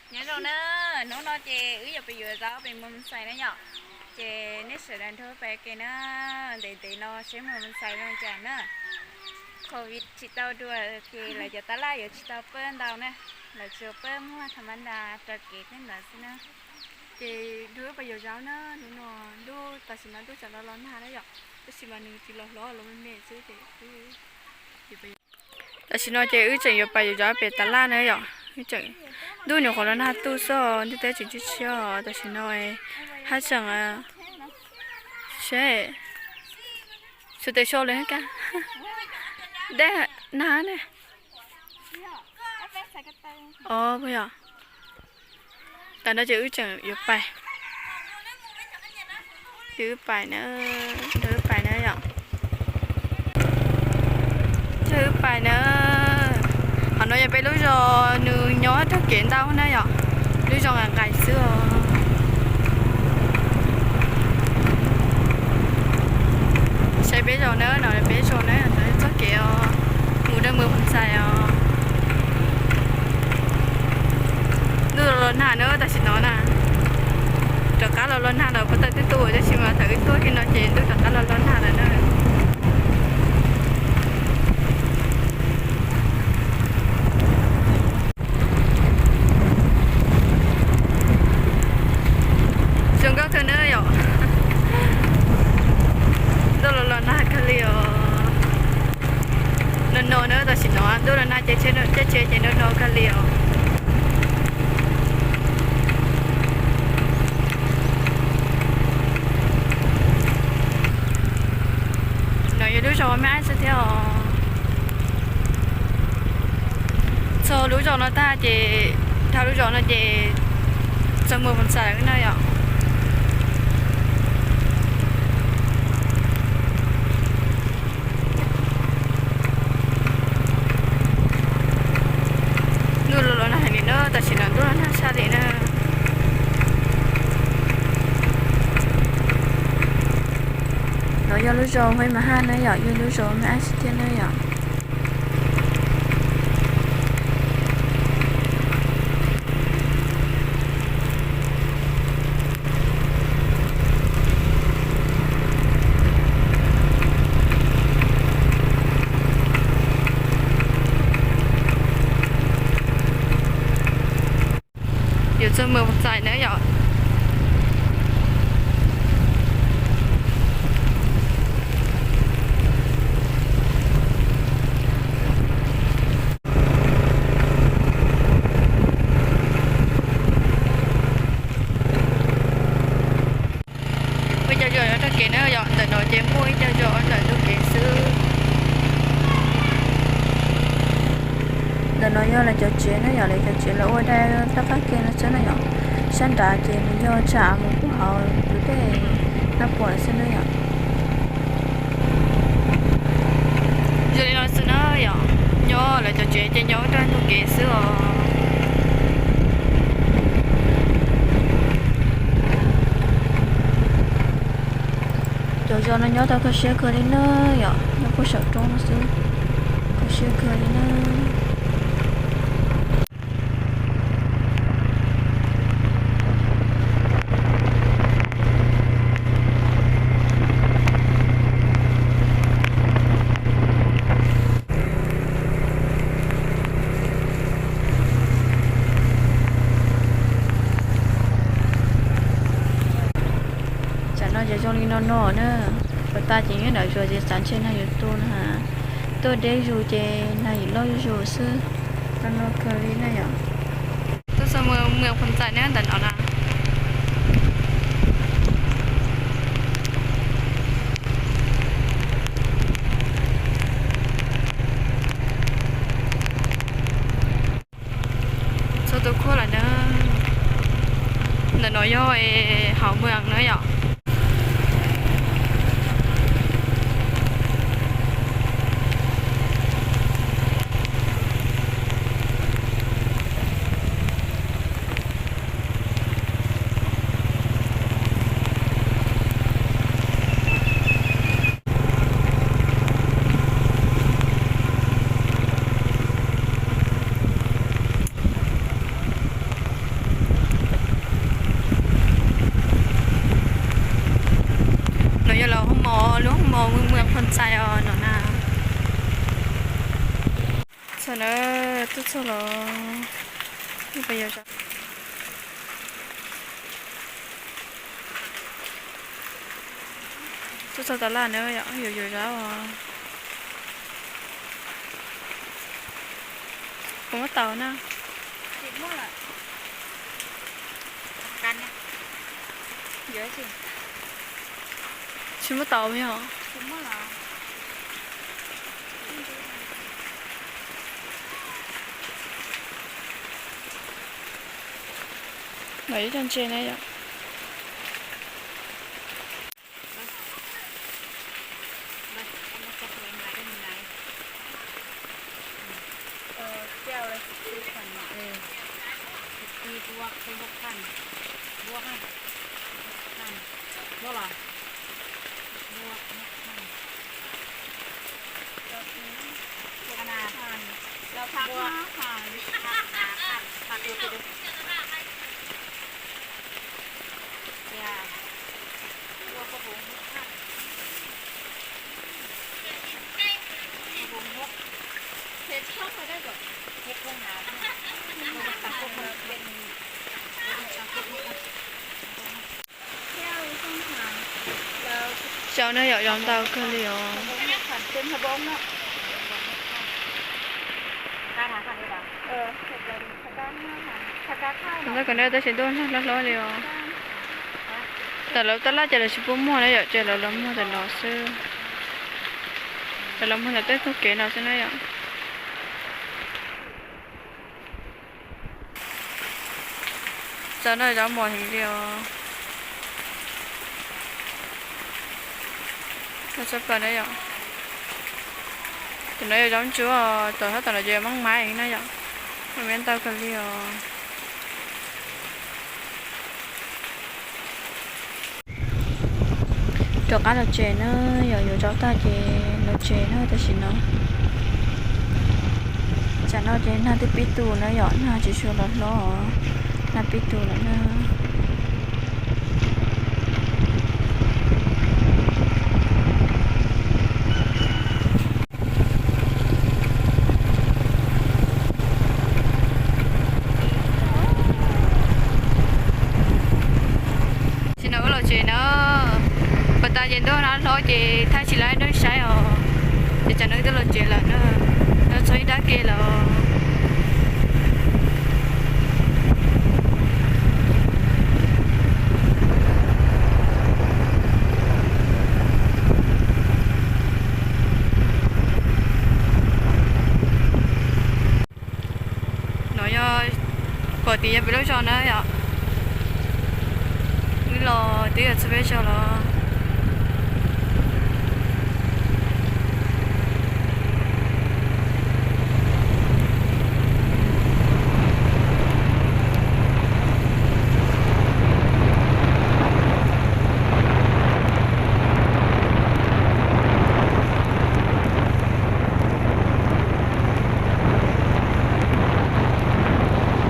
Nyob zoo na, hnub no ces wb yuav pem yuav zaub pem Moos Xais na yom. Ces nej sawv daws nrog peb ke na, ntev ntev no seb Moos Xais zoo cas na. Covid tsis tau dua ces lawv cov tab laj yuav tsis tau pab ntau na, lawv tsuas pab muag tham ma da rau kev tej ntawd xwb na. Ces nrog wb peb yuav zaub na, hnub no ntuj tam sim no ntuj tseem los los nag na yom, tab sis mas nws tsis los hlob los me me xwb ces Tam sim no ces wb tseem yuav pais yuav zaub pem tab laj na yom. Wb tseem, ntuj nyuam qhuav los nag tu xwb, ntuj teb tseem tshiab tshiab os. Tam sim no haj tseem, seb, xus tes so li ka, dej nag ne. Os, puas yog? Tam no ces wb tseem yuav pais, wb pais na, wb pais na yom. Wb pais na. Qhov no yog peb lub zos, nws nyob tag kev ntau na yom. Lub zos nqaim nqaim xwb os. Saib peb zos na, no peb zos na, txoj kev os, mus rau Moos Xais os. Ntuj los los nag na tam sim no na. Rov qab los los nag lawm, puag ta twb tu, tab sis mas thaum wb tuaj kiag no ces ntuj rov qab los los nag lawm na. Zoo nkauj kawg na yom. Ntuj los los nag kawg li os. No no na, tam sim no ntuj los nag ces caij tsheb ces no no kawg li os. No yog lub zos Mej Ab xwb thiab os. Txog lub zos no tag ces, dhau lub zos no ces txog Moos Xais na yom. Ntuj los los nag heev li na, tam sim no ntuj los nag tshaj li na. No yog lub zos Huaib Mas Haj na yom, yog lub zos Mej Ab xwb thiab na yom. Yuav txog Moos Xais na yom. Muaj ib co zos nyob tag kev na yom, ntawm no ces muaj ib co zos ntawm ntug kev xwb. Ntawm no yog lawv cov tsev na yom, lawv cov tsev lawv ua dai rov qab kiag no xwb na yom. Sab nrad ces nws yog tsam mus pub hauv tus dej Naj Puam xwb na yom. Zoo li no xwb na yom, nyob lawv cov tsev ces nyob rau ntug kev xwb os. Cov zos no nyob tau kho siab kawg li na yom, nyob puag saum roob no xwb, kho siab kawg li na. Tsam no ces zoo li no no na, puas tas ces nyob ntawm zos ces xav ntshe nag yuav tu na. Tuaj deb zus ces nag yim loj zuj zus xwb, no no kawg li na yom. Tuaj txog Moos Xais na ntawm no na. Txog tus khuab lawm na. Ntawm no yog hauv Moos Xais na yom. Mws mws phom txais os no na. Txog na, tuaj txog los, tuaj txog tas laj na, yuav yuav zab os. Puas muab tau na? Tsis muab tau yog. Los ib co ntses na yom. Cau na yom, zoo ntau kawg li os. Tab kom na tab sis ntuj hlob hlob li os. Tam lawv tab laj ces lawv tsis pub muag na yom, ces lawv los muag ntawm no xwb. Lawv los muag ntawm tej tog kev no xwb na yom. Cov no zaub mos heev li os. Txhua plaws na yom. Cov no yog zaub ntsuab, tom sab tom no ces yog maaj maib na yom. Muaj ntau kawg li os. Rov qab los tsev na, yog yuav tsaus tag ces los tsev na tam sim no. Tsam no ces nag twb pib tu na yom, nag tsis tshua los hlob, nag pib tu lawm na. Tam sim no wb los tsev na, pas tas ces ntuj hlob hlob ces thaij tsis laib nej saib os. Ces tsam no wb twb los tsev lawm na, txog ib nrab ke lawm. No yog, pom tid yog peb lub zos na yom. Wb los twb yog txog peb zos los.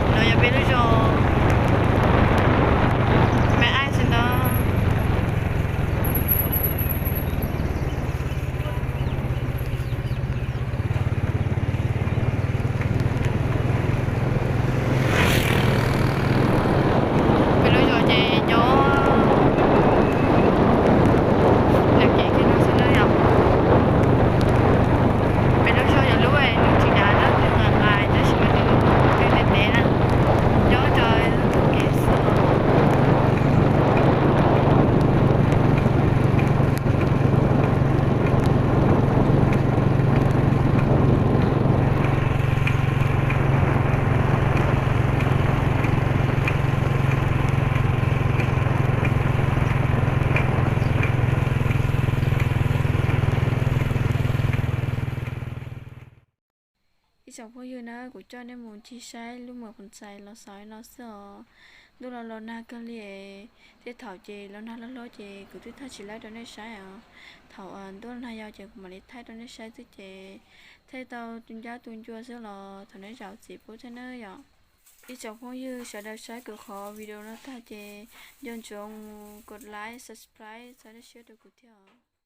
No yog peb lub zos me aib xwb ntag. Peb lub zos ces nyob nram kev kiag no xwb na yom. Peb lub zos yog lub nws tsis dav na, nws nqais nqais tab sis mas nws ntev ntev na, nyob rau ntug kev xwb. Ib tsoom phooj ywg na, kuv coj nej mus ncig saib lub mws phom txais los xaus no xwb os. Ntuj los los nag kawg li, tej thaum ces los nag hlob hlob ces kuv twb thaij tsis laib rau nej saib os. Thaum ntuj nag yau ces kuv mam li thaij rau nej saib xwb ces thaij tau tu ncab tu ncua xwb los thov nej zam txim pub thiab nawb yom. Ib tsoom phooj ywg sawv daws saib kuv qhov video no tag ces nco ntsoov mus kos like, subscribe, txhawb nej siab rau kuv thiab os.